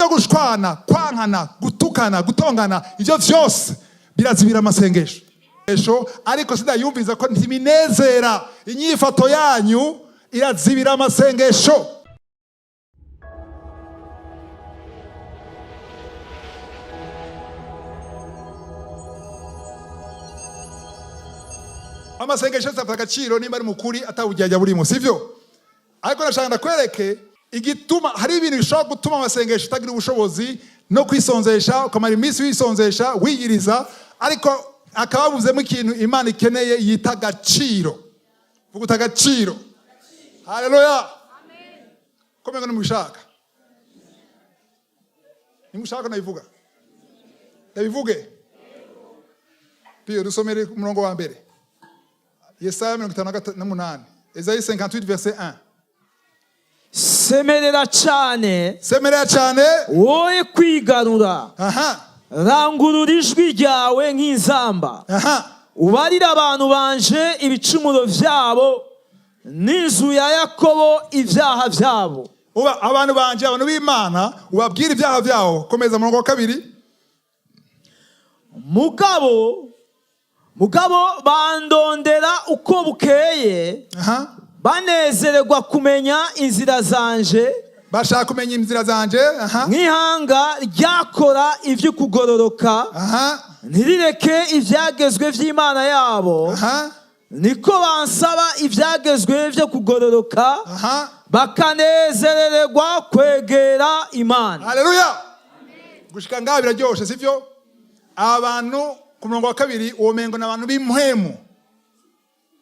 Gushwana, kwankana, gutukana, gutongana, ivyo vyose birazibira amasengesho. Ariko sindayumviza ko ntibinezera. Inyifato yanyu irazibira amasengesho. Amasengesho yose afite agaciro nimba ari mukuri, atawujyajya burimo, sivyo? Ariko nashaka ndakwereke igituma hari ibintu bishobora gutuma amasengesho utagira ubushobozi no kwisonzesha, ukamara iminsi wisonzesha, wiyiriza, ariko akaba babuzemo ikintu Imana ikeneye yita agaciro. Vuga uti agaciro. Haleluya! Komega nimushaka, nimushaka nabivuga, ndabivuge. Piyo, dusomere umurongo wa mbere, Yesaya 58, Esaïe 58 verset 1. Semerera cyane. Semerera cyane. Woye kwigarura. Rangurura ijwi ryawe nk'inzamba. Ubarire abantu banje ibicumuro byabo n'inzu ya Yakobo ibyaha byabo. Uba abantu banje, abantu b'Imana, ubabwire ibyaha byabo. Komeza umurongo wa kabiri. Mugabo bandondera uko bukeye, banezererwa kumenya inzira zanje. Bashaka kumenya inzira zanje. Nk'ihanga ryakora iby'ukugororoka, ntirireke ibyagezwe by'Imana yabo, niko bansaba ibyagezwe byo kugororoka, bakanezerererwa kwegera Imana. Haleluya! Gushika ngaha biraryoshe, sivyo? Abantu ku murongo wa kabiri uwo mengo ni abantu b'impwemu,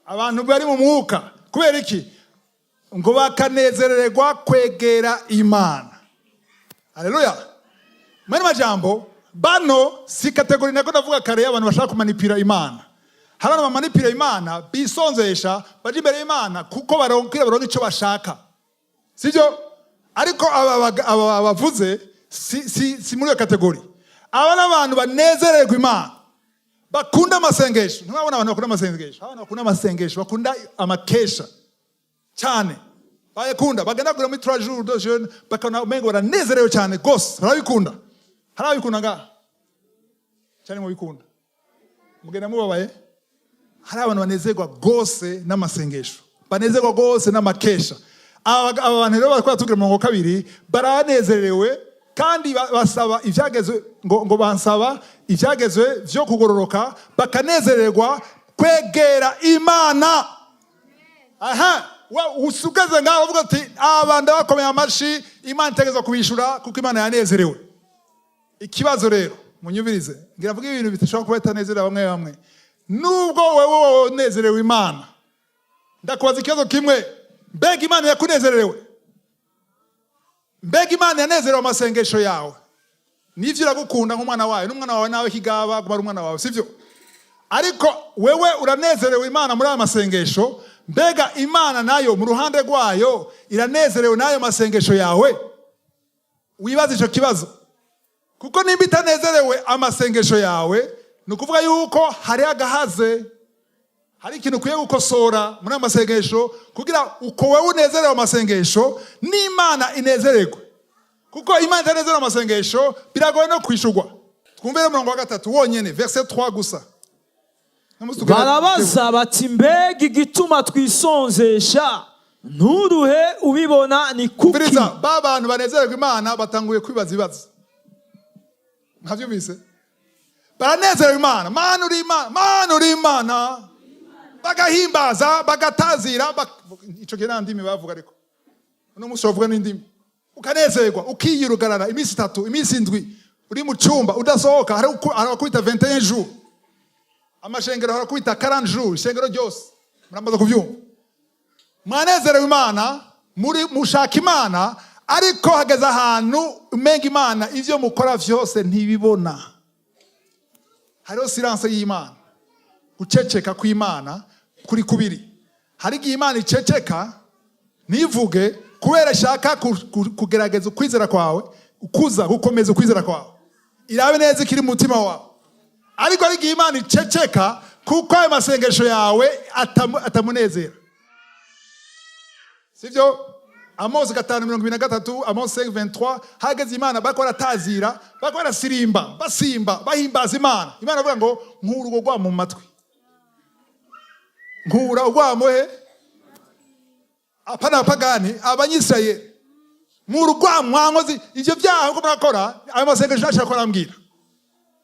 abantu bari mu mwuka. Kubera iki? Ngo bakanezerererwa kwegera Imana. Haleluya! Mwene majambo, bano si catégorie nako ndavuga kare y'abantu bashaka kumanipira Imana. Hari abantu bamanipira Imana, bisonzesha, baje imbere y'Imana kuko baronkira baronka ico bashaka, sibyo? Ariko aba bavuze si muri iyo catégorie. Aba ni abantu banezererwa Imana, bakunda amasengesho. Ntimwabona abantu bakunda amasengesho? Abantu bakunda amasengesho, bakunda amakesha cyane, bayakunda, bagenda kugura muri 3 jours de jeûne, bakabona umengo baranezerewe cyane rwose, barabikunda. Hari ababikunda ngaha cyane? Mubikunda, mugenda mubabaye. Hari abantu banezerwa rwose n'amasengesho, banezerwa rwose n'amakesha. Aba bantu rero bariko baratubwira umurongo wa kabiri, baranezerewe kandi basaba ivyagezwe, ngo bansaba ivyagezwe vyo kugororoka, bakanezererwa kwegera Imana. Aha usugeze ngaho uvuga ati aba ndabakomeye amashi, Imana itegerezwa kubishura kuko Imana yanezerewe. Ikibazo rero, munyumvirize, ngira mvuge ibintu bidashobora kuba bitanezera bamwe bamwe. Nubwo wewe unezerewe Imana, ndakubaza ikibazo kimwe: mbega Imana yakunezerewe? Mbega Imana yanezerewe amasengesho yawe? Nivyo, iragukunda nk'umwana wayo, n'umwana wawe nawe kigaba kuba ari umwana wawe, sivyo? Ariko wewe uranezerewe Imana muri ayo masengesho. Mbega Imana nayo mu ruhande rwayo iranezerewe n'ayo masengesho yawe? Wibaze ico kibazo, kuko nimba itanezerewe amasengesho yawe, ni ukuvuga yuko hari agahaze, hari ikintu ukwiye gukosora muri ayo masengesho, kugira uko wewe unezerewe amasengesho n'Imana inezererwe. Kuko Imana itanezerewe amasengesho, biragoye no kwishurwa. Twumve rero umurongo wa gatatu wonyene, verset 3 gusa. Barabaza bati: mbega igituma twisonzesha nturuhe ubibona ni kuki? Umviriza, ba bantu banezererwa Imana batanguye kwibaza ibibazo. Nkabyumvise, baranezerewe Imana, Mana uri Imana, Mana uri Imana, bagahimbaza, bagatazira, ico gihe nta ndimi bavuga, ariko uno munsi bavuga n'indimi, ukanezerwa, ukiyirugarara iminsi 3, iminsi 7 uri mu cyumba udasohoka. Hari abakubita 21 jours, amashengero harakubita 40 jours, ishengero ryose. Muramaze kubyumva, mwanezerewe Imana, muri mushaka Imana, ariko hageze ahantu umenga Imana ivyo mukora vyose ntibibona. Hariho silence y'Imana, guceceka kw'Imana kuri kubiri. Hari igihe Imana iceceka ntivuge kubera ishaka kugerageza ukwizera kwawe, kuza gukomeza ukwizera kwawe, irabe neza ikiri mu mutima wawe. Ariko hari igihe Imana iceceka kuko ayo masengesho yawe atamunezera, sibyo? Amosi 5:23, Amos 5:23, hageze Imana bariko baratazira, bariko barasirimba, basimba, bahimbaza Imana. Imana avuga ngo nkura urwo rwamo mu matwi, nkura urwamo he? Apana abapagani, Abanyisirayeli. Nkura urwamo mwankozi ivyo vyaha uko murakora ayo masengesho, ntashaka ko arambwira.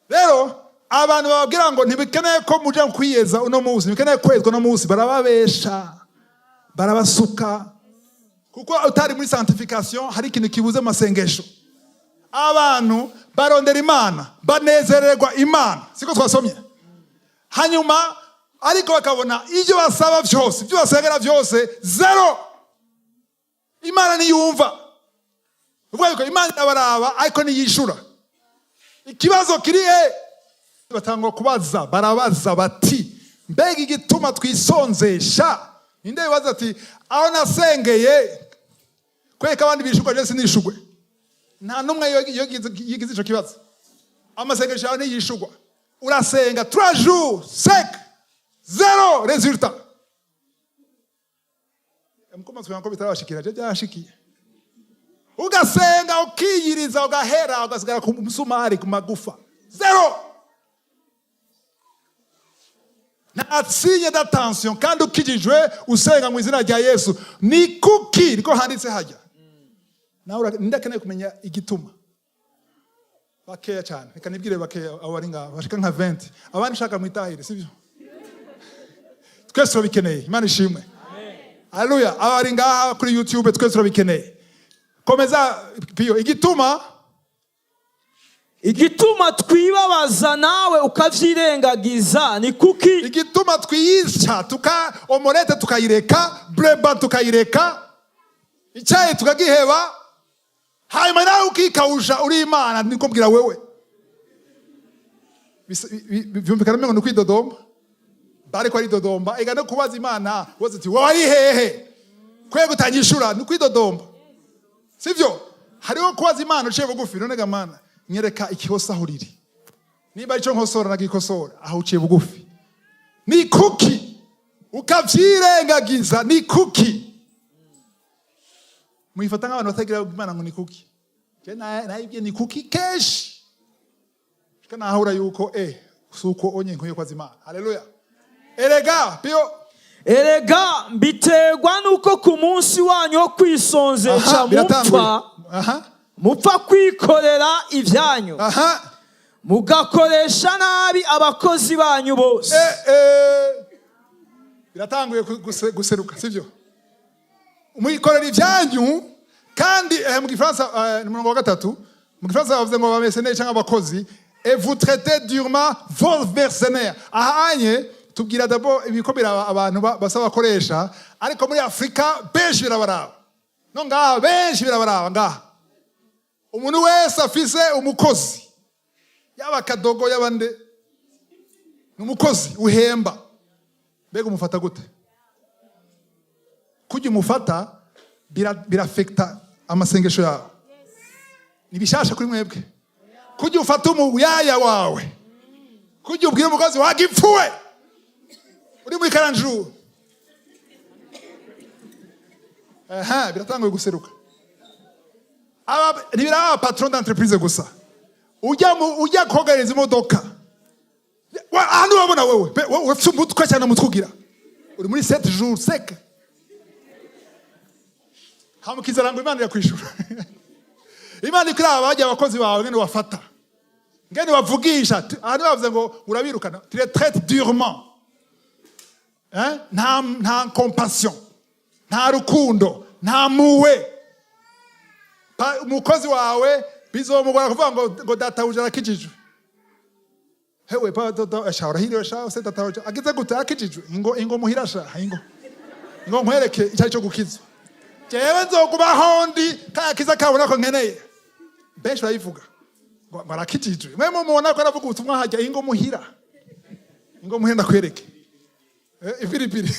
Rero abantu bababwira ngo ntibikeneye ko muja kwiyeza uno munsi, ntibikeneye kwezwa uno munsi, barababesha, barabasuka, kuko utari muri sanctification hari ikintu kibuze mu masengesho. Abantu barondera Imana, banezererwa Imana, siko twasomye? Hanyuma ariko bakabona ibyo basaba byose, ibyo basengera byose, zéro. Imana ntiyumva. Uvuga yuko Imana irabaraba ariko ntiyishura. Ikibazo kiri he? Batangwa kubaza, barabaza bati: "Mbega igituma twisonzesha?" Ninde bibaza ati: "Aho nasengeye kwereka abandi bishurwa, je sinishurwe"? Nta n'umwe yigize ico kibazo. Amasengesho yawe ntiyishurwa, urasenga 3 jours sec, zéro résultat. Mukomazwe ko bitarabashikira, je byarashikiye. Ugasenga, ukiyiriza, ugahera, ugasigara ku musumari ku magufa, zéro, nta signe d'attention, kandi ukijijwe, usenga mu izina rya Yesu. Ni kuki? Niko handitse hajya. Nawe ndakeneye kumenya igituma. Bakeya cyane, reka nibwire bakeya, abo bari ngaho bashika nka 20, abandi ushaka mwitahire, sibyo? Twese turabikeneye. Imana ishimwe, haleluya. Abari ngaha kuri YouTube, twese turabikeneye. Komeza, Piyo. Igituma Igituma twibabaza nawe ukavyirengagiza ni kuki? Igituma twiyica, tuka omelette tukayireka, breba tukayireka, icyayi tukagiheba, hanyuma nawe ukikawusha uri Imana, niko mbwira wewe. Byumvikana umengo ni ukwidodomba, bariko aridodomba. Ega no kubaza Imana woze uti: "Wowe ari hehe kwe gutanyishura?" Ni ukwidodomba, sivyo? Hariho kubaza Imana uciye bugufi: "None ga Mana, nyereka ikihosa aho riri, niba icyo nkosora nagikosora aho." Uciye bugufi. Ni kuki ukavyirengagiza? Ni kuki mwifata nk'abantu batagira Imana ngo ni kuki? Je nayibye ni kuki kenshi, shika nahura yuko suko onye nkwiye kwaza Imana. Haleluya. Erega Pio. Erega mbiterwa nuko ku munsi wanyu wo kwisonzesha Aha, biratanguye. mupfa mupfa kwikorera ibyanyu, mugakoresha nabi abakozi banyu bose. Biratanguye guseruka, sivyo? Mwikorera ibyanyu kandi mu Gifaransa, ni umurongo wa gatatu, mu Gifaransa bavuze ngo abamercenaires cyangwa abakozi, "et vous traitez durement vos mercenaires". Ahanye tubwira d'abord ibiko biraba abantu basaba bakoresha, ariko muri Afurika benshi birabaraba, no ngaha benshi birabaraba. Ngaha umuntu wese afise umukozi, yaba kadogo, yaba nde, ni umukozi uhemba. Mbega umufata gute? Kujya umufata birafekta amasengesho yawe. Ni bishasha kuri mwebwe? Kujya ufata umuyaya wawe, kujya ubwira umukozi wagipfuwe uri muri karanjuru, aha biratanguye guseruka. Ntibiraba patron d'entreprise gusa, ujya kogereza imodoka. Ahantu wabona wewe wewe ufite umutwe cyane, umutwe ugira uri muri 7 jours sec, hamukizara ngo Imana irakwishura. Imana ikuraba bajya abakozi bawe ngene wafata, ngene bavugisha. Ahantu bavuze ngo urabirukana, tu les traites durement. Hein? Nta compassion, nta rukundo, nta muwe. Umukozi wawe bizomugora kuvuga ngo databuja arakijijwe. Hewe pa do sha, urahiriwe sha, se databuja agize gute? Akijijwe. Ingo, ingo muhira sha, ingo, ingo nkwereke icyo cyo gukizwa. Jewe nzogumaho ndi kayakiza kabona ko nkeneye. Benshi barabivuga ngo arakijijwe. Mwe mumubona ko aravuga ubutumwa hajya, ingo muhira, ingo muhira ndakwereke. Ipiripiri.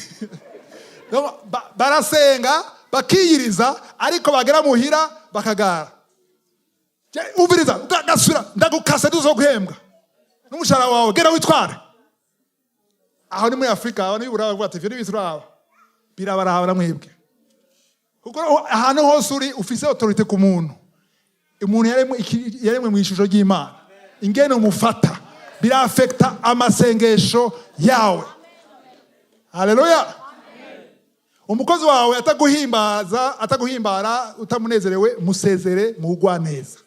No, barasenga bakiyiriza, ariko bagera muhira bakagara. Umviriza, gasubira ndagukase, tuzoguhembwa n'umushahara wawe, gera witware. Aho ni muri Afurika. Abantu b'Iburaya bavuga ati: "Ivyo ntibituraba." Birabaraba na mwebwe. Kuko ahantu hose uri ufise autorité ku muntu. Umuntu yaremwe mu ishusho ry'Imana. Ingene umufata birafekta amasengesho yawe. Haleluya! Umukozi wawe ataguhimbaza, ataguhimbara, utamunezerewe, musezere mu neza.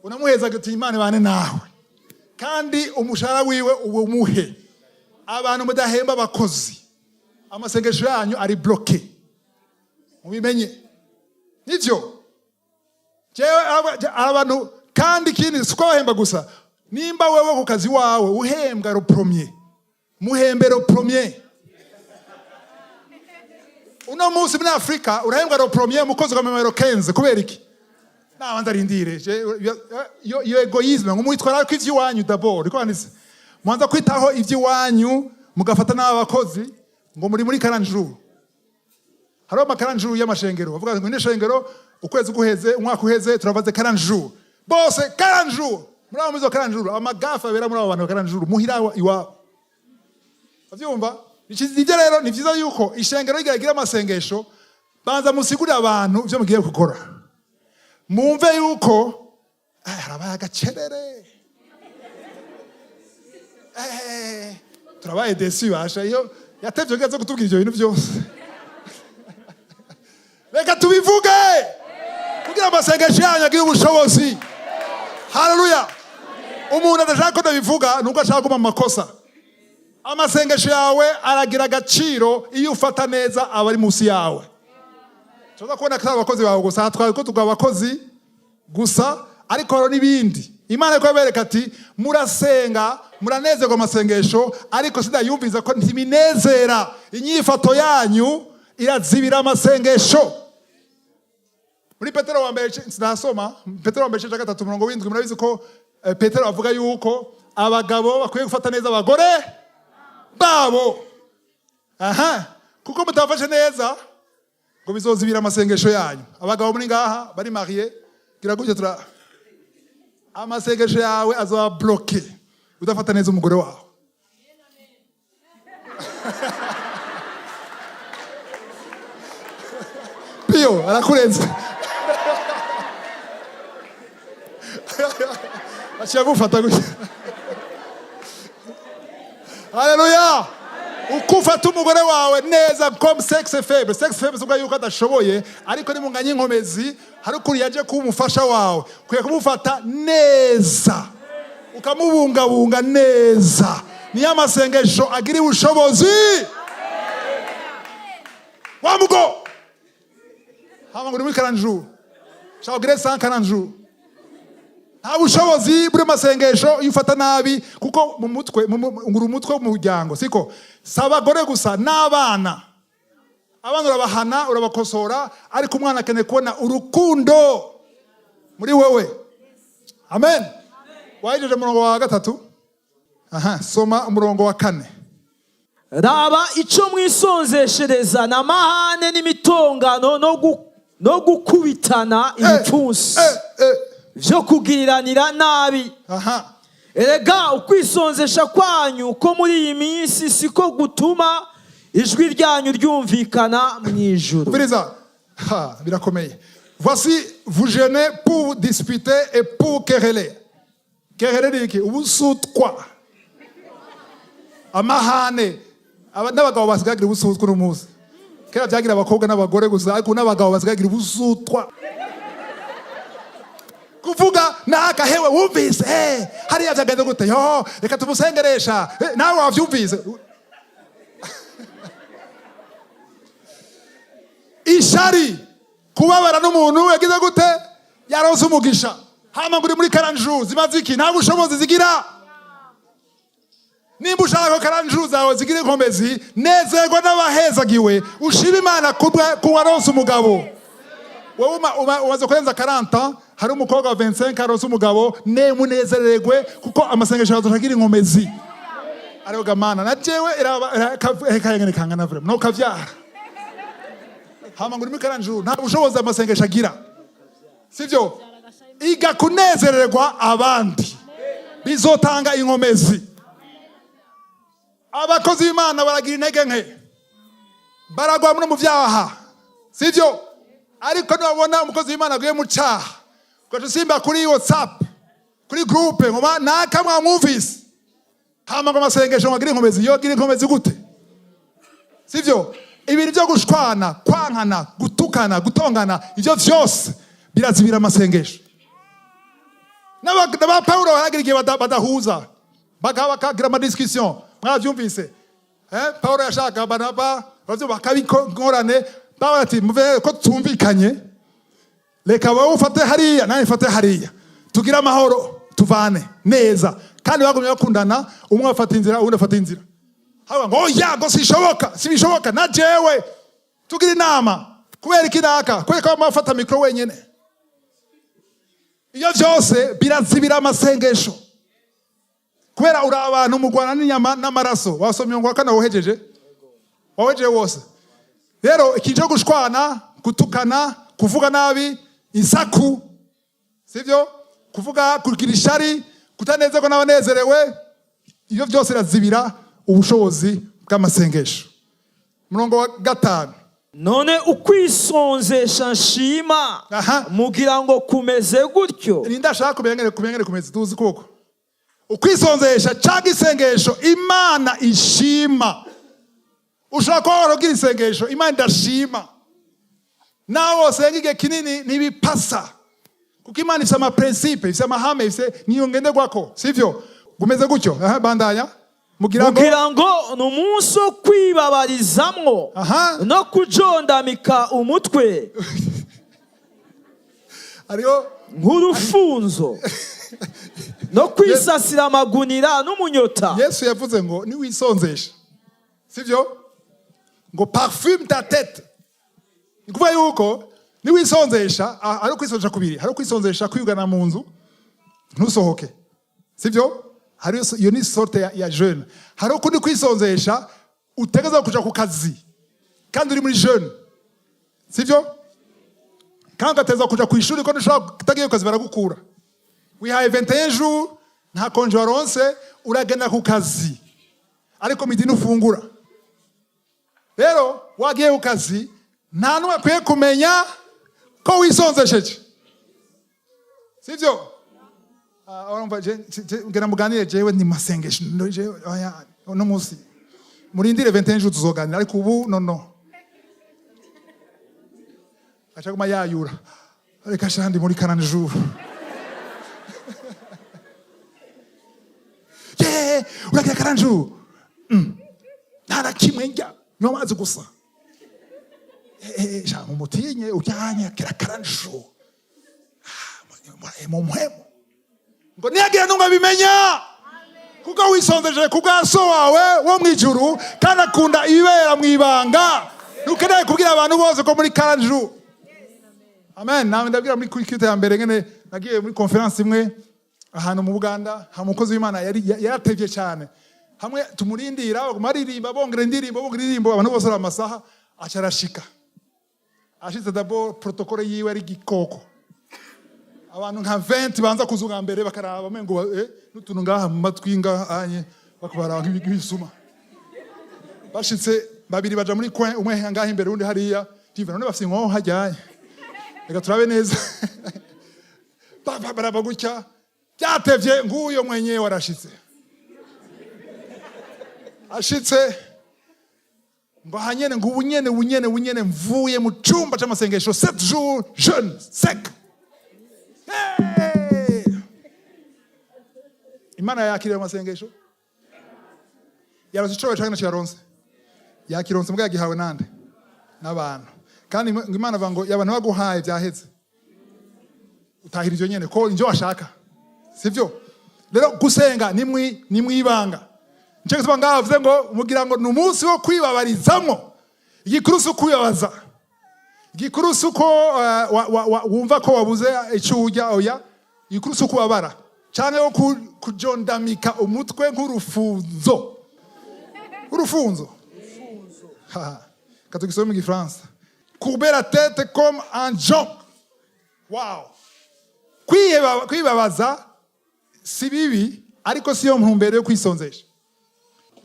Unamuheza ati: "Imana ibane nawe." Kandi umushahara wiwe uwumuhe. Abantu mudahemba abakozi, amasengesho yanyu ari bloqué, mubimenye. Nivyo. Jewe abantu, kandi ikindi, siko bahemba gusa. Nimba wewe ku kazi wawe uhembwa le premier, muhembe le premier. Uno munsi muri Afurika urahembwa le premier, umukozi ukamemera le 15. Kubera iki? Nabanza arindire. Iyo égoïsme, ngo mwitwara ko ivy'iwanyu d'abord. Niko handitse, mubanza kwitaho ivy'iwanyu, mugafata n'abakozi ngo muri 40 jours. Hariho ama 40 jours y'amashengero, bavuga ngo ino shengero ukwezi guheze, umwaka uheze, turavaze 40 jours bose, 40 jours. Muri abo, muri izo 40 jours, amagafa abera muri abo bantu ba 40 jours muhira iwabo. Bavyumva? Nivyo. Rero ni vyiza yuko ishengero rigira amasengesho, banza musigurire abantu ivyo mugiye gukora, mumve yuko harabaye agacerere. Turabaye déçus basha iyo yatevye kugira kutubwira ivyo bintu byose. Reka tubivuge kugira amasengesho yanyu agire ubushobozi. Haleluya! Umuntu adashaka ko ndabivuga nuko ashaka kuguma mu makosa. Amasengesho yawe aragira agaciro iyo ufata neza abari munsi yawe. Tuza kubona ko ari abakozi bawe gusa, twari ko tuvuga abakozi gusa, ariko hari n'ibindi Imana iko yabereka ati: "Murasenga, muranezerwa amasengesho, ariko sindayumviza ko ntiminezera. Inyifato yanyu irazibira amasengesho." Muri Petero wa mbere, sinasoma, Petero wa mbere igice cya 3, umurongo w'7, murabizi ko Petero avuga yuko abagabo bakwiye gufata neza abagore babo. Aha, kuko mutabafashe neza ngo bizozibira amasengesho yanyu. Abagabo muri ngaha bari mariés, gira gutya tura. Amasengesho yawe azoba bloqué udafata neza umugore wawe. Piyo arakurenze, aciye agufata gutya. Haleluya! Uko ufata umugore wawe neza comme sexe faible. Sexe faible si yuko adashoboye, ariko nimunganye inkomezi, hari ukuntu yaje kuba umufasha wawe, ukwiye kumufata neza, ukamubungabunga neza. Niyo amasengesho agira ubushobozi. Wa mugo hama ngo uri muri 40 jours, shaka ugire 140 jours, nta bushobozi buri masengesho iyo ufata nabi. Kuko mu mutwe ngura umutwe w'umuryango, siko? Si abagore gusa, n'abana. Abana urabahana, urabakosora, ariko umwana akeneye kubona urukundo muri wewe. Amen. Wahejeje umurongo wa 3? Aha, soma umurongo wa 4. Raba icyo mwisonzeshereza ni amahane n'imitongano no gukubitana ibipfunsi byo kugiriranira nabi. Erega ukwisonzesha kwanyu ko muri iyi minsi siko gutuma ijwi ryanyu ryumvikana mu ijuru. Umviriza. Ha, birakomeye. Voici, vous jeûnez pour disputer et pour quereller. Quereller ni iki? Ubusutwa, amahane. N'abagabo basigaye bagira ubusutwa uno munsi. Kera byagira abakobwa n'abagore gusa, ariko n'abagabo basigaye bagira ubusutwa. Kuvuga nakahewe, wumvise, hariya byagenze gute? Yo, reka tumusengeresha. Nawe wavyumvise. Ishari, kubabara n'umuntu yagize gute, yaronse umugisha. Hama ngo uri muri 40 jours, zimaze iki? Nta bushobozi zigira. Nimba ushaka ko 40 jours zawe zigira inkomezi, nezerwa n'abahezagiwe, ushima Imana kubwa kuwaronse umugabo. Wowe umaze kurenza 40, hari umukobwa wa 25 aronse umugabo, ne munezererwe, kuko amasengesho yawe agira inkomezi. Ariko gamana na jewe kayengene kangana vraiment no kavyara. Hama ngo uri muri 40 jours, nta bushobozi amasengesho agira, sivyo? Iga kunezererwa abandi, bizotanga inkomezi. Abakozi b'Imana baragira intege nke, baragwa no mu vyaha, sivyo? Ariko nibabona umukozi w'Imana aguye mu caha, ugaca usimba kuri WhatsApp, kuri groupe, ngo naka mwamwumvise, hama ngo amasengesho ngo agire inkomezi. Yo agira inkomezi gute? Sivyo? Ibintu byo gushwana, kwankana, gutukana, gutongana, ivyo vyose birazibira amasengesho. N'aba Pawulo baragira igihe badahuza, bakagira amadiscussion. Mwavyumvise, eh? Pawulo yashaka Barnaba, baravyumva, bakabingorane. Pawulo ati: "Muve ko tumvikanye, reka wowe ufate hariya, nanjye mfate hariya, tugire amahoro, tuvane neza." Kandi bagumye bakundana, umwe afata inzira, uwundi afata inzira. Haba ngo oya, ngo sishoboka, sibishoboka, na jewe tugira inama. Kubera iki naka? Kubera ko bama bafata micro wenyene. Iyo byose birazibira amasengesho, kubera uri abantu mugwana n'inyama n'amaraso. Wasomye ngo wa kane wohejeje, wawejeje wose. Rero ikintu cyo gushwana, gutukana, kuvuga nabi, insaku, sibyo? Kuvuga, kugira ishari, kutanezerwa n'abanezerewe, ibyo byose birazibira ubushobozi bw'amasengesho. Umurongo wa gatanu. None ukwisonzesha nshima mugira ngo kumeze gutyo? Ninde ashaka kumenya ngene kumeze? Tuzi koko ukwisonzesha cyangwa isengesho Imana ishima. Ushobora kuba waragira isengesho Imana idashima, nawe wosenga igihe kinini ntibipasa, kuko Imana ifise amaprincipe, ifise amahame, ifise niyo ngenderwako. Sivyo? Gumeze gutyo. Aha, bandanya. Mugira ngo Mugira ngo ni umunsi wo kwibabarizamwo no kujondamika umutwe Hariho nk'urufunzo no kwisasira amagunira n'umunyota? Yesu yavuze ngo niwisonzesha, sivyo, ngo parfume ta tête. Ni kuvuga yuko niwisonzesha, hari ukwisonzesha kubiri. Hari ukwisonzesha kwiyugana mu nzu ntusohoke, sivyo? Hari iyo ni sorte ya jeûne. Hari ukundi kwisonzesha utegeza kuja ku kazi kandi uri muri jeûne, sivyo? Kandi ugateza kuja ku ishuri, ko ntushobora kutagiye ku kazi, baragukura. Wihaye 21 jours, nta congé waronse, uragenda ku kazi ariko midi ntufungura. Rero wagiye ku kazi, nta n'umwe akwiye kumenya ko wisonzesheje, sivyo? Ah, urumva, ngira muganire. Jewe ni masengesho, no, jewe oya, uno munsi murindire 21 jours tuzoganira, ariko ubu no no aca guma yayura, reka shandi muri 40 jours. Ye uragira 40 jours, nta na kimwe njya, nywa amazi gusa. Sha mumutinye ujyanye kira 40 jours mu muhemu, ngo niyagira n'umwe abimenya, kuko wisonzeje ku bwa So wawe wo mu ijuru, kandi akunda ibibera mu ibanga. Ntukeneye kubwira abantu bose ko muri 40 jours. Amen. Nawe ndabwira muri culte ya mbere ngene nagiye muri conférence imwe ahantu mu Buganda, ha umukozi w'Imana yari yaratevye cyane. Hamwe tumurindira, baguma baririmba, bongera indirimbo, bongera indirimbo, abantu bose bari amasaha, aca arashika. Ashitse, d'abord protocole yiwe ari igikoko, abantu nka 20 banza kuzunga mbere, bakaraba mengo n'utuntu ngaha mu matwi ngaha anye, bakubaraba nk'ibisuma. Bashitse, babiri baja muri coin, umwe ngaha imbere, undi hariya. Tiva none bafise inkoho hajyanye, reka turabe neza. Baraba gutya, byatevye, nguyo mwenyewe arashitse. Ashitse ngo ahanyene, ngo ubunyene, ubunyene, ubunyene mvuye mu cumba c'amasengesho, 7 jours jeûne sec. Hey! Imana yakiriye amasengesho, yaronse icobo canke naco yaronse? Yakironse, mbwa yagihawe nande? N'abantu. Kandi ngo Imana avuga ngo abantu baguhaye byaheze, utahira ivyo nyene ko ivyo washaka, sivyo? Rero gusenga ni mwibanga. Nico gituma ngaho avuze ngo mugira ngo ni umunsi wo kwibabarizamwo. Igikuru si ukwibabaza, igikuru si uko wumva ko wabuze icyo urya, oya. Igikuru si ukubabara canke wo kujondamika umutwe nk'urufunzo. Urufunzo. Ha, katugisome mu Gifaransa: courber la tête comme un jonc. Wow! Kwibabaza si bibi, ariko si yo ntumbero yo kwisonzesha.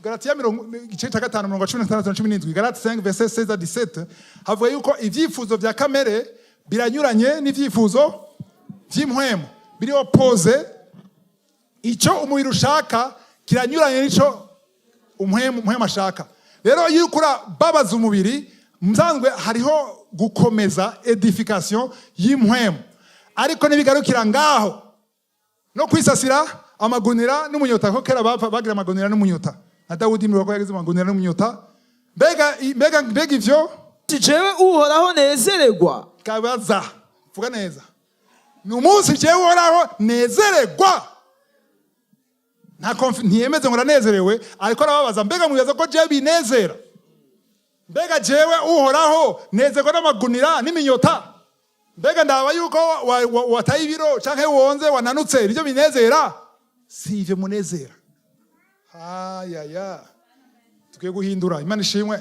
Galatiya mirongo igice cya gatanu, mirongo 16 na 17, Galati 5 verset 16 à 17, havuga yuko ibyifuzo bya kamere Biranyuranye n'ivyifuzo vy'impwemu, biri opposé. Icyo umubiri ushaka kiranyuranye n'ico umuhemu ashaka. Rero iyo uriko urababaza umubiri, musanzwe hariho gukomeza, édification y'impwemu. Ariko ntibigarukira ngaho, no kwisasira amagunira n'umunyota, ko kera bapfa bagira amagunira n'umunyota. Na Dawudi mirongo yagize amagunira n'umunyota. Mbega ivyo Si jewe Uhoraho nezererwa? Kabaza, vuga neza: ni umunsi jewe Uhoraho nezererwa? Ntiyemeze ngo aranezerewe, ariko arababaza: mbega mwibaza ko jewe binezera? Mbega jewe Uhoraho nezerwa n'amagunira n'iminyota? Mbega ndaba yuko wataye ibiro canke wonze, wananutse, nivyo binezera? Si ivyo munezera. Hayaya, tukwiye guhindura. Imana ishimwe.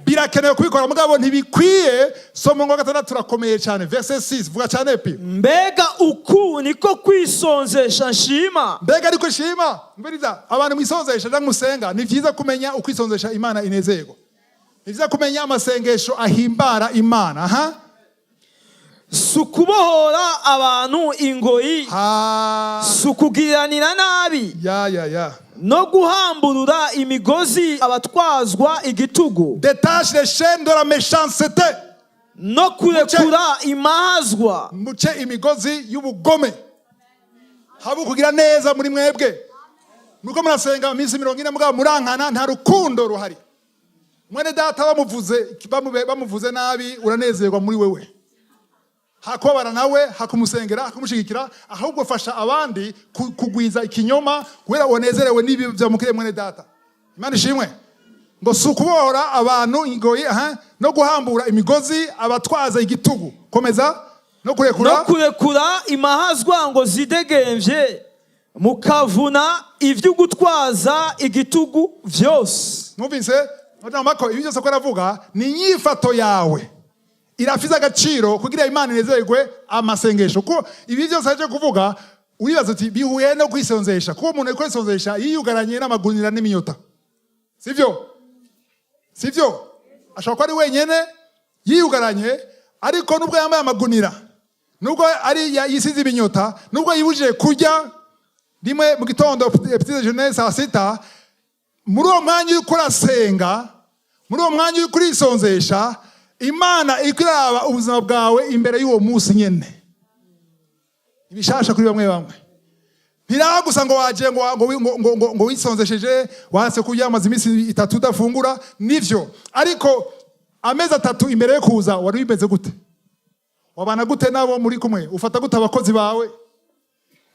Birakenewe kubikora, mugabo ntibikwiye. Soma ngo gatandatu, turakomeye cyane. Verset 6, vuga cyane pi. Mbega uku niko kwisonzesha nshima? Mbega ariko shima mbiriza abantu mwisonzesha cyangwa musenga, ni byiza kumenya ukwisonzesha Imana inezerwa. Ni byiza kumenya amasengesho ahimbara Imana. Aha. Si ukubohora abantu ingoyi, Ha. si ukugiranira nabi, Ya ya ya. no guhamburura imigozi abatwazwa igitugu, Détache les chaînes de la méchanceté. no kurekura imahazwa. Muce imigozi y'ubugome, habe ukugira neza muri mwebwe. Nuko murasenga iminsi 40, mugabo murankana, nta rukundo ruhari. Mwene data bamuvuze nabi, uranezerwa muri wewe, hakubabara nawe, hakumusengera, hakumushigikira, ahubwo fasha abandi kugwiza ikinyoma kubera wanezerewe n'ibi byamukiriye mwene data. Imana ishimwe. Ngo si ukubohora abantu ingoyi, aha, no guhambura imigozi abatwaza igitugu. Komeza. No kurekura. No kurekura imahazwa ngo zidegemvye, mukavuna ivy'ugutwaza igitugu vyose. Mwumvise ko ibi byose ko aravuga ni inyifato yawe irafise agaciro kugira Imana inezerwe amasengesho. Kuko ibi byose aje kuvuga, uribaza uti bihuye no kwisonzesha? Kuko umuntu ari kwisonzesha yiyugaranye n'amagunira n'iminyota, sivyo? Sivyo? Ashobora kuba ari wenyene yiyugaranye, ariko nubwo yambaye amagunira, nubwo ari yisize ibinyota, nubwo yibujije kurya rimwe mu gitondo, petit déjeuner, saa sita, muri uwo mwanya uriko urasenga, muri uwo mwanya uriko urisonzesha, Imana iriko iraraba ubuzima bwawe imbere y'uwo munsi nyene. Ibishasha kuri bamwe bamwe, ntiraba gusa ngo waje ngo wisonzesheje, wanse kurya, amaze iminsi 3 udafungura. Nivyo, ariko amezi 3 imbere yo kuza wari wimeze gute? Wabana gute nabo muri kumwe? Ufata gute abakozi bawe?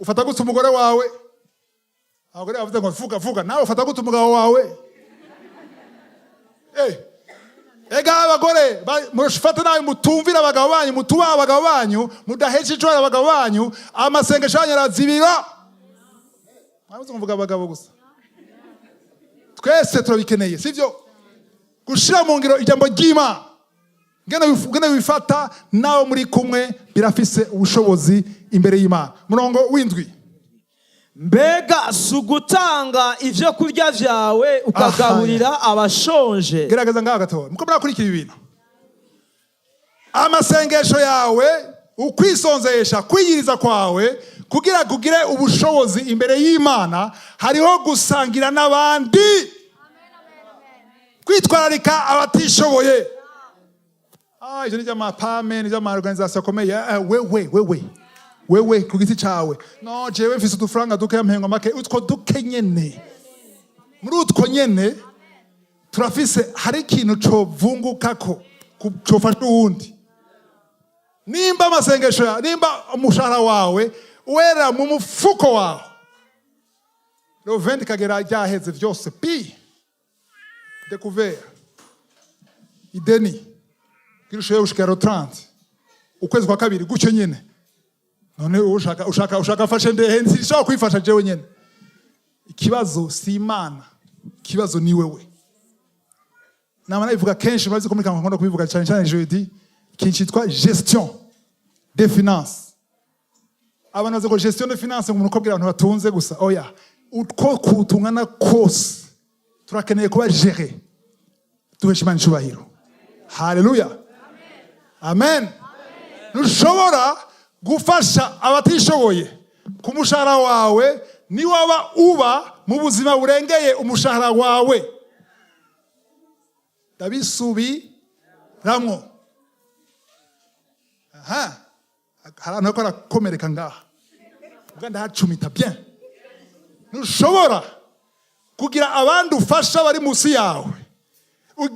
Ufata gute umugore wawe? Abagore bavuze ngo vuga vuga nawe. Ufata gute umugabo wawe? Ega abagore mufate nabi, mutumvira abagabo banyu, mutubaha abagabo banyu, mudahesha icubahiro abagabo banyu, amasengesho yanyu arazibira. Mwabuze kuvuga abagabo gusa, twese turabikeneye, sivyo? Gushira mu ngiro ijambo ry'Imana, ngene wifata nawe muri kumwe, birafise ubushobozi imbere y'Imana. Murongo w'indwi. Mbega si ugutanga ibyo kurya byawe ukagaburira abashonje? Gerageza ngaho gatoya, muko murakurikira ibintu. Amasengesho yawe, ukwisonzesha, kwiyiriza kwawe, kugira kugire ubushobozi imbere y'Imana, hariho gusangira n'abandi, kwitwararika abatishoboye. Ivyo ni vy'amapame, ni vy'ama organisation akomeye. Wewe, wewe, wewe ku giti cawe. No jewe mfise udufaranga duke, mpengwa make, utwo duke nyene, muri utwo nyene turafise, hari ikintu covungukako cofasha uwundi. Nimba amasengesho yawe, nimba umushahara wawe wera mu mufuko wawe, le 20 kagera ryaheze vyose, pi découvert, ideni kirushaho gushika le 30 ukwezi kwa kabiri, gutyo nyene. None ushaka afashe ndehe? Sinshobora kwifasha jewe nyene. Ikibazo si Imana, ikibazo ni wewe. Nama nabivuga kenshi, murazi ko muri kanwa nkunda kubivuga cyane cyane jeudi, ikintu cyitwa gestion des finances. Abantu bazi ngo gestion des finances ngo umuntu ukobwira abantu batunze gusa. Oya, utwo kutungana kose turakeneye kuba gérer, duhesha Imana icubahiro. Haleluya, amen. Ntushobora gufasha abatishoboye ku mushahara wawe niwaba uba mu buzima burengeye umushahara wawe. Ndabisubiramwo. Aha hari ahantu hariko harakomereka ngaha, ubwo ndahacumita bien. Ntushobora kugira abandi ufasha bari munsi yawe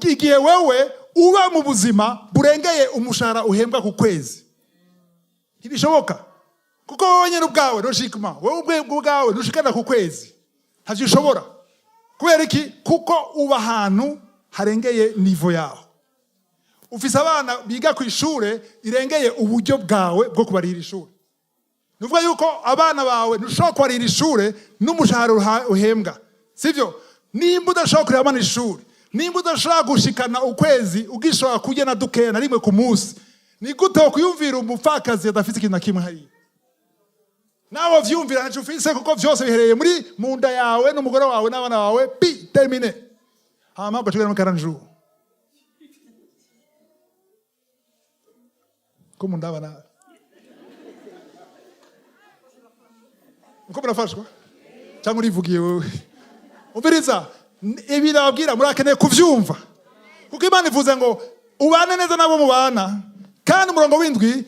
igihe wewe uba mu buzima burengeye umushahara uhembwa ku kwezi. Ntibishoboka, kuko wowe nyine ubwawe ntushikma, wowe ubwawe ntushikana ku kwezi, ntavyo ushobora. Kubera iki? Kuko uba ahantu harengeye niveau yawe. Ufise abana biga ku ishure irengeye uburyo bwawe bwo kubarihira ishure. Ni ukuvuga yuko abana bawe ntushobora kubarihira ishure n'umushahara uhembwa, sivyo? Nimba udashobora kurihira abana ishure, nimba udashobora gushikana ukwezi, ugishobora kurya na dukeya na rimwe ku munsi, ni gute wokwiyumvira umupfakazi adafite ikintu na kimwe hariya? Nawe vyumvira, ntaco ufise, kuko vyose bihereye muri mu nda yawe n'umugore wawe n'abana bawe, puis terminé. Hama ugacugana mu karanju ko mundaba nabi, uko murafashwa cyangwa urivugiye wowe. Umviriza, ibi nababwira murakeneye kuvyumva, kuko Imana ivuze ngo ubane neza n'abo mubana. Kandi umurongo w'indwi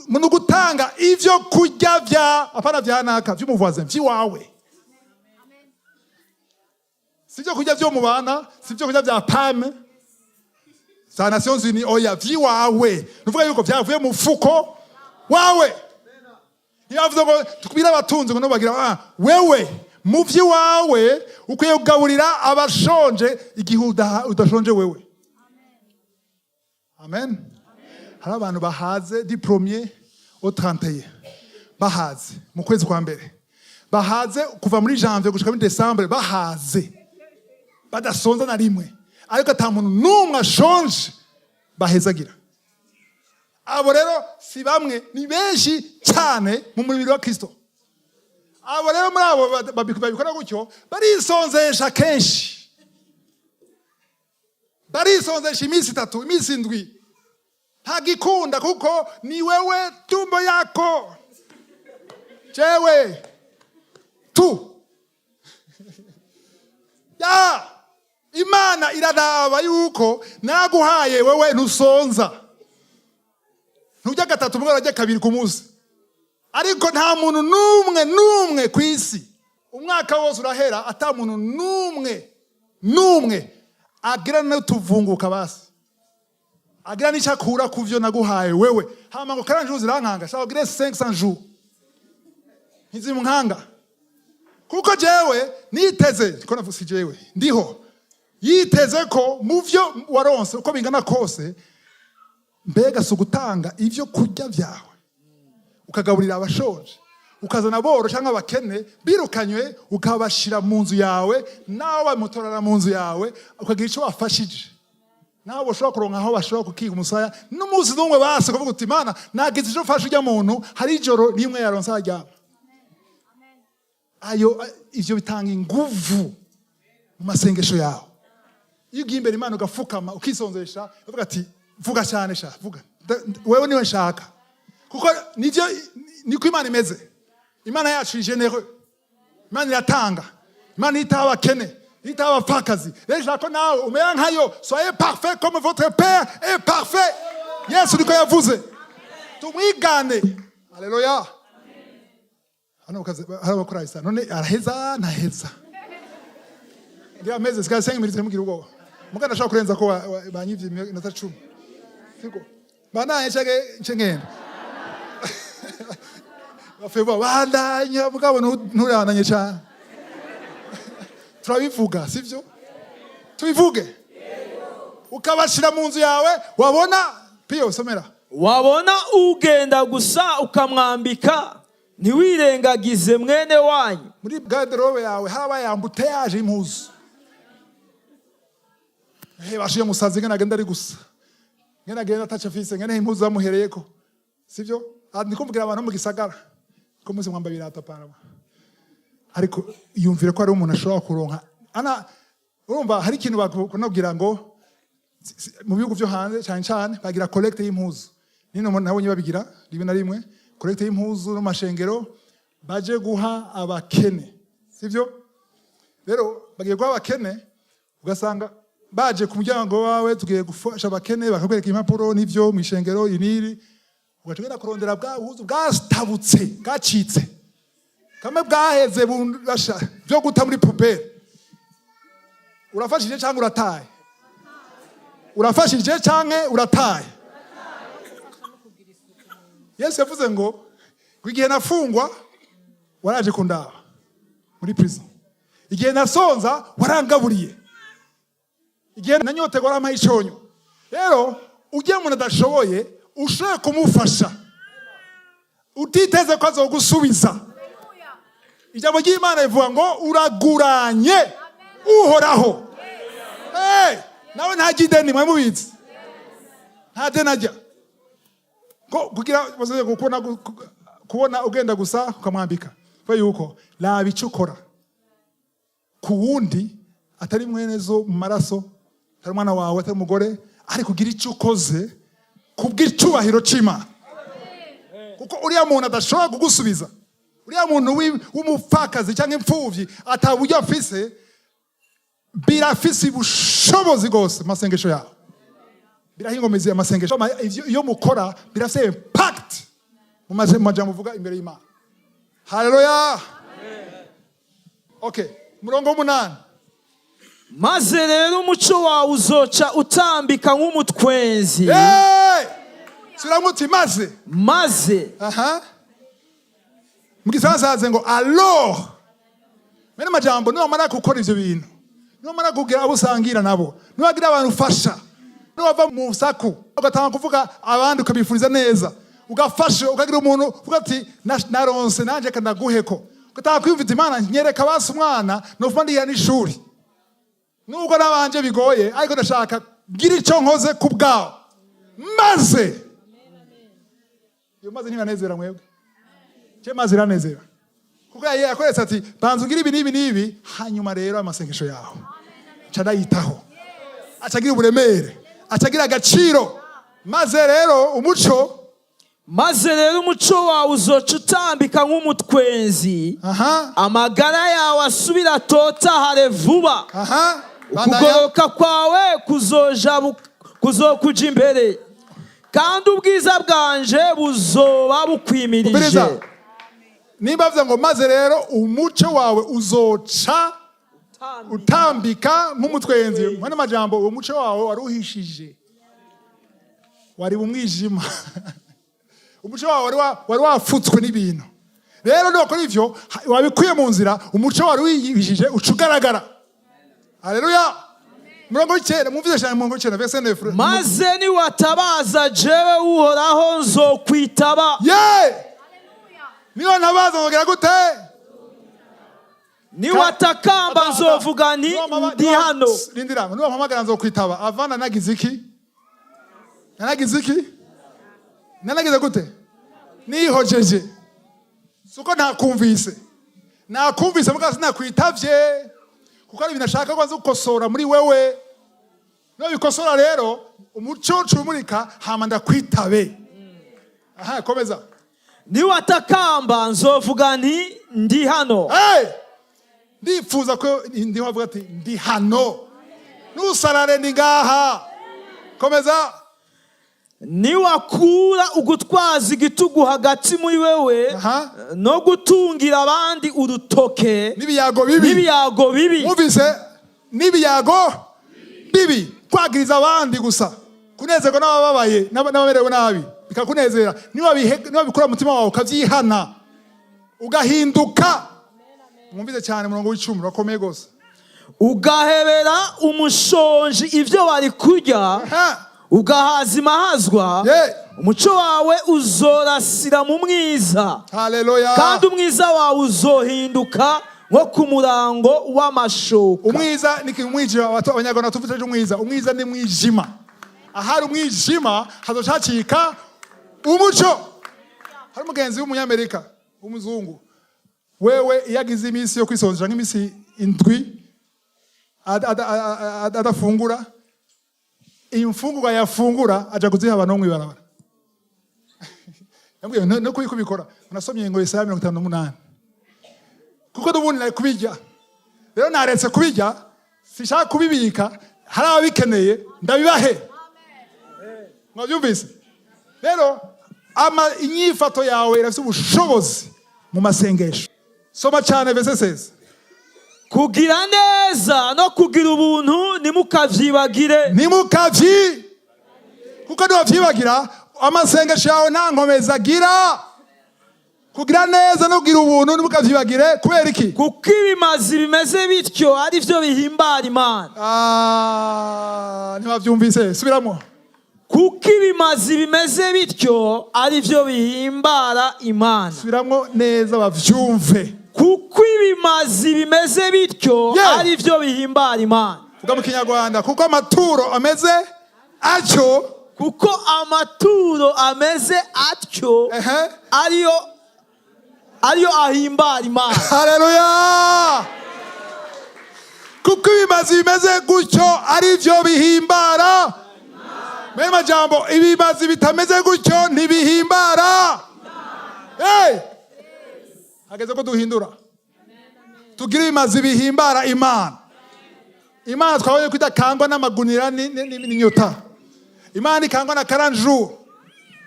ni ugutanga ivyo kurya vya, apana vya naka, vy'umuvoisin, vy'iwawe. Si ibyo kurya vyo mubana, si ibyo kurya vya PAM za Nations Unies, oya, vy'iwawe. Ni ukuvuga yuko vyavuye mu mufuko wawe. Ntibavuze ngo tubwire abatunzi ngo bagira, ah, wewe mu vy'iwawe ukwiye kugaburira abashonje igihe udashonje wewe. Amen. Hari abantu bahaze du premier au 31, bahaze mu kwezi kwa mbere, bahaze kuva muri janvier gushika muri décembre, bahaze badasonza na rimwe, ariko ata muntu n'umwe ashonje bahezagira. Abo rero si bamwe, ni benshi cyane mu mubiri wa Kristo. Abo rero, muri abo babikora gutyo, barisonzesha kenshi, barisonzesha iminsi 3, iminsi 7, ntagikunda, kuko ni wewe, tumbo yako, jewe tu ya. Imana iraraba yuko naguhaye wewe ntusonza, ntujya gatatu, umwe arajya kabiri ku munsi, ariko nta muntu n'umwe n'umwe ku isi, umwaka wose urahera ata muntu n'umwe n'umwe agira n'utuvunguka, basi agira n'icyo akura ku vyo naguhaye wewe. Hama ngo 40 jours zirankanga, shaka ugire 500 jours, ntizimunkanga, kuko jewe niteze ko navuze, si jewe ndiho yiteze ko mu vyo waronse uko bingana kose, mbega si ugutanga ivyo kurya vyawe ukagaburira abashonje, ukazana aboro cyangwa abakene birukanywe, ukabashira mu nzu yawe, nawe bamutorara mu nzu yawe, ukagira icyo wafashije, nawe bashobora kuronka aho bashobora kukiga umusaya n'umunsi n'umwe, basi kuvuga uti: "Imana, nagize icyo mfasha ujya muntu, hari ijoro rimwe yaronse aryama." Ayo, ivyo bitanga inguvu mu masengesho yawe. Iyo ugiye imbere Imana ugafukama, ukisonzesha, uvuga ati: "Vuga cyane sha, vuga. Wewe niwe nshaka," kuko nivyo, niko Imana imeze. Imana yacu généreux, Imana iratanga, Imana yitaho abakene, yitaho abapfakazi. Rero ishaka ko nawe umera nkayo. "Soyez parfait comme votre père est parfait." Yesu niko yavuze, tumwigane. Haleluya. Hano hari abakora isa none araheza, ntaheza, ngira ameze sigaye 5 minutes. Ntimugire ubwoba, mugana ashobora kurenza ko banyivye iminota 10, siko bandanye cege nce ngenda bafeba bandanya, mugabo nturabandanye cyane. Turabivuga, sivyo? Tubivuge. Ukabashira mu nzu yawe, wabona piyo somera. Wabona ugenda gusa ukamwambika, ntiwirengagize mwene wanyu. Muri garde-robe yawe harabaye embouteillage y'impuzu. Hey, bashiye musazi ngene agenda ari gusa, ngene agenda ataco afise, ngene impuzu zamuhereyeko, sivyo? Ah, ndiko mvugira abantu bo mu gisagara ko muzi mwamba ibirato pana, ariko yumvire ko hari umuntu ashobora kuronka ana. Urumva hari ikintu bakubwira ngo mu bihugu vyo hanze cyane cyane bagira collecte y'impuzu. Nino nabonye babigira rimwe na rimwe, collecte y'impuzu no mashengero baje guha abakene, sivyo? Rero bagiye guha abakene, ugasanga baje ku muryango wawe, tugiye gufasha abakene, bakakwereka impapuro n'ivyo mu ishengero iniri, ugaca ugenda kurondera bwa buhuzu bwatabutse, bwacitse, kamwe bwaheze burasha byo guta muri poubelle. Urafashije cyangwa urataye? Urafashije cyangwa urataye? Yesu yavuze ngo igihe nafungwa waraje kundaba muri prison, igihe nasonza warangaburiye, igihe nanyoterwa warampaye iconyo. Rero ujye umuntu adashoboye, ushoboye kumufasha utiteze ko azogusubiza, ijambo ry'Imana rivuga ngo uraguranye Uhoraho. Hey, nawe ntajya ideni, mwe mubizi, nta deni ajya ko kugira bazoze kubona ugenda gusa ukamwambika. Kubera yuko raba icyo ukora ku wundi atari mwene zo mu maraso, atari umwana wawe, atari umugore, ariko ugira icyo ukoze ku bw'icyubahiro cy'Imana, kuko uriya muntu adashobora kugusubiza, uriya muntu w'umupfakazi cyangwa imfubyi ata buryo afise, birafise ubushobozi bwose mu masengesho yawe, biraha inkomezi amasengesho. Iyo mukora birafise impact mu majambo uvuga imbere y'Imana. Haleluya! Okay, umurongo w'umunani. Maze rero umuco wawe uzoca utambika nk'umutwenzi. Hey! Subiramo uti maze. Maze. Aha mu Gifaransa haze ngo alors. Mene majambo, niwamara gukora ivyo bintu, niwamara kugira abo usangira nabo, niwagira abantu ufasha, niwava mu saku ugatanga kuvuga abandi, ukabifuriza neza, ugafasha, ukagira umuntu uvuga ati naronse nanje kandaguheko, ugatanga kwiyumvita Imana nyereka basi umwana nofuma ndiha n'ishuri, nubwo nabanje bigoye, ariko ndashaka gira ico nkoze ku bwawe. Maze iyo maze ntibanezera mwebwe cye, maze iranezera, kuko yakoretse ati banza ugire ibi n'ibi n'ibi, hanyuma rero amasengesho yawe aca ndayitaho, acagira uburemere, acagira agaciro. Maze rero umuco Maze rero umuco wawe uzoca utambika nk'umutwenzi, amagara yawe asubira atotahare vuba. Aha, bandanya. Ukugoroka kwawe kuzokuja imbere, kandi ubwiza bwanje buzoba bukwimirije. Umviriza. Nimba bavuze ngo maze rero umuco wawe uzoca utambika nk'umutwenzi, mwene amajambo, uwo muco wawe wari uhishije, wari mu mwijima, umuco wawe wari wafutswe n'ibintu. Rero nubakora ivyo wabikuye mu nzira, umuco wari wihishije uca ugaragara. Haleluya! Umurongo w'icyenda, mwumvise cyane, umurongo w'icyenda, verset 9. Maze niwatabaza, jewe Uhoraho nzokwitaba. Ye, niyo ntabaza ngogera gute? Niwatakamba, nzovuga nti ndi hano. Rindira, niwampamagara nzokwitaba. Avana nagize iki? Nanagize iki? Nanagize gute? Nihojeje. Suko ntakumvise, nakumvise muga sinakwitavye, kuko ari ibintu ashaka ko nza gukosora muri wewe. Nobikosora rero, umuco ucumurika, hama ndakwitabe. Aha, komeza. Niwatakamba, nzovuga nti ndi hano. Hey! Ndifuza ko ndiho avuga ati ndi hano, nusarare, ndi ngaha. Komeza. Niwakura ugutwaza igitugu hagati muri wewe no gutungira abandi urutoke n'ibiyago bibi, n'ibiyago bibi. Mwumvise? N'ibiyago bibi, kwagiriza abandi gusa, kunezerwa n'abababaye n'abamerewe nabi bikakunezera. Niwabikura mutima wawe, ukabyihana, ugahinduka. Mwumvise cyane, umurongo w'icumi urakomeye rwose. Ugahebera umushonji ibyo wari kurya, ugahaza imahazwa, umuco wawe uzorasira mu mwiza, Haleluya! kandi umwiza wawe uzohinduka nko ku murango w'amashoka. Umwiza ni umwijima. Abanyarwanda tuvuze umwiza, umwiza ni mwijima. Ahari umwijima hazoca hacika umuco. Hari umugenzi w'umunyamerika w'umuzungu, wewe iyo agize iminsi yo kwisonzera, nk'iminsi 7 adafungura, imfungurwa yafungura aja kuziha abantu bo mw'ibarabara. Yambwiye no kubikora. Nasomye ngo Yesaya 58, kuko n'ubundi nari kubirya. Rero naretse kubirya, sinshaka kubibika. Hari ababikeneye, ndabibahe. Mwabyumvise? Rero ama inyifato yawe irafite ubushobozi mu masengesho. Soma cyane verset 16. Kugira neza no kugira ubuntu ntimukavyibagire. Ntimukavyi, kuko niwavyibagira amasengesho yawe nta nkomezi agira. Kugira neza no kugira ubuntu ntimukavyibagire. Kubera iki? Kuko ibimazi bimeze bityo ari byo bihimbara Imana. Ah, ntibavyumvise. Subiramo. Kuko ibimazi bimeze bityo ari byo bihimbara Imana. Subiramo neza bavyumve. Kuko ibimazi bimeze bityo ari byo bihimbara Imana. Vuga mu Kinyarwanda: kuko amaturo ameze atyo. Kuko amaturo ameze atyo ariyo ahimbara Imana. Haleluya! Kuko ibimazi bimeze gutyo ari byo bihimbara. Mene majambo, ibimazi bitameze gutyo ntibihimbara. Hey! Hageze ko duhindura, tugira ibimazi bihimbara Imana. Imana twabonye ko idakangwa n'amagunira n'inyota. Imana ikangwa na 40 jours,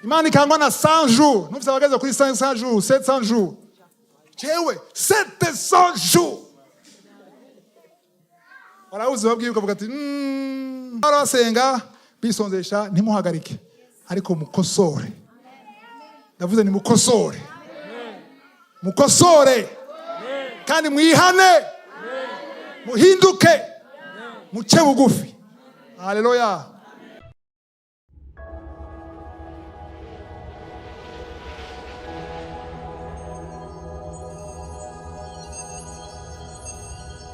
Imana ikangwa na 100 jours. Numvise abageze kuri 500 jours, 700 jours. Jewe 700 jours barabuze, babwiye ukavuga ati barabasenga bisonzesha. Ntimuhagarike, ariko mukosore. Ndavuze ni mukosore, mukosore kandi mwihane, muhinduke, muce bugufi. Haleluya!